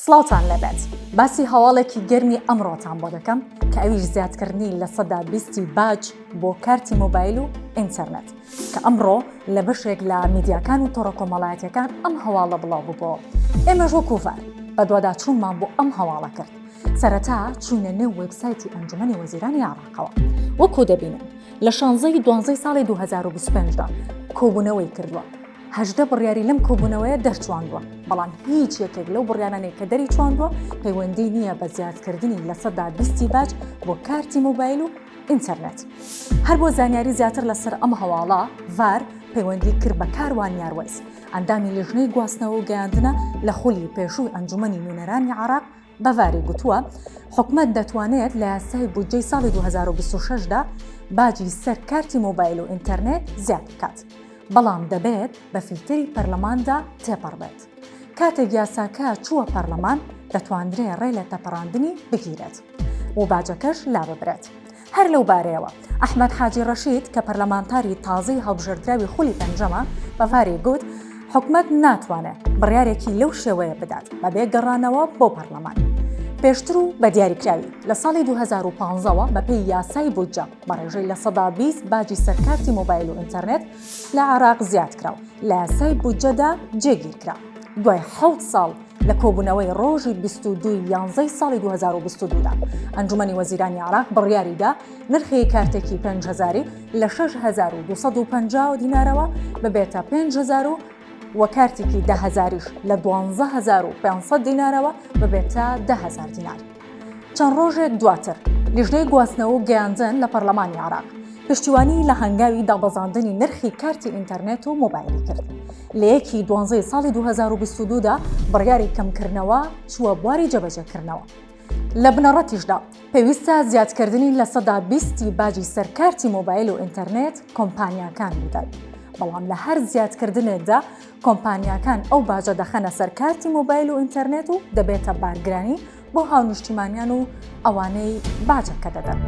سڵاوتان لێبێت باسی هەواڵێکی گەرمی ئەمڕۆتان بۆ دەکەم کە ئەویش زیادکردنی 20% باج بۆ کارتی مۆبایل و ئینتەرنێت کە ئەمڕۆ لە بەشێک لە میدیاکان و تۆڕە کۆمەڵایەتیەکان ئەم هەواڵە بڵاو ببەوە ئێمەش وەکو ڤار بەدواداچوونمان بۆ ئەم هەواڵە کرد سەرەتا چوینە نێو وێبسایتی ئەنجومەنی وەزیرانی عێراقەوە وەکو دەبینن لە شانزەی دوانزەی ساڵی 2025 دا کۆبوونەوەی کردووە 18 بڕیاری لەم کۆبوونەوەیە دەرچواندووە بەڵام هیچ یەکێک لەو بڕیارانەی کە دەری چواندووە پەیوەندی نییە بە زیادکردنی 20% باج بۆ کارتی مۆبایل و ئینتەرنێت. هەر بۆ زانیاری زیاتر لەسەر ئەم هەواڵە، ڤار پەیوەندی کرد بە کاروان یاروەیس، ئەندامی لیژنەی گواستنەوە و گەیاندنە لە خولی پێشووی ئەنجومەنی نوێنەرانی عێراق بە ڤاری گوتووە، حکومەت دەتوانێت لە یاسای بودجەی ساڵی 2026 دا باجی سەر کارتی مۆبایل و ئینتەرنێت زیاد بکات، بەڵام دەبێت بە فلتەری پەرلەماندا تێپەڕبێت. کاتێک یاساکە چووە پەرلەمان دەتواندرێ ڕێ لە تەپەڕاندنی بگیرێت و باجەکەش لاببرێت. هەر لەو بارەیەوە ئەحمەد حاجی ڕەشید کە پەرلەمانتاری تازەی هەڵبژێردراوی خولی پەنجەمە بە ڤاری گوت، حکومەت ناتوانێت بڕیارێکی لەو شێوەیە بدات بەبێ گەڕانەوە بۆ پەرلەمان. پێشتر و بە دیاریکراوی لە ساڵی 2015 ەوە بەپێی یاسای بودجە بە ڕێژەی 20% باجی سەر کارتی مۆبایل و ئینتەرنێت لە عێراق زیادکرا و لە یاسای بودجەدا جێگیرکرا. دوای حەوت ساڵ لە کۆبوونەوەی ڕۆژی 22 یانزەی ساڵی 2022 دا ئەنجومەنی وەزیرانی عێراق بڕیاریدا نرخی کارتێکی 5000 لە 6250 دینارەوە ببێتە 5000 و کارتێکی 10000یش لە 12500 دینارەوە ببێتە 10000 دینار. چەند ڕۆژێک دواتر لیژنەی گواستنەوە و گەیاندن لە پەرلەمانی عێراق پشتیوانی لە هەنگاوی دابەزاندنی نرخی کارتی ئینتەرنێت و مۆبایلی کرد. لە یەکی دوانزەی ساڵی 2022 دا بڕیاری کەمکردنەوە چووە بواری جێبەجێکردنەوە. لە بنەڕەتیشدا پێویستە زیادکردنی 20% باجی سەر کارتی مۆبایل و ئینتەرنێت کۆمپانیاکان بدەن. بەڵام لە هەر زیادکردنێکدا کۆمپانیاکان ئەو باجە دەخەنە سەر کارتی مۆبایل و ئینتەرنێت و دەبێتە بارگرانی بۆ هاونیشتیمانیان و ئەوانەی باجەکە دەدەن.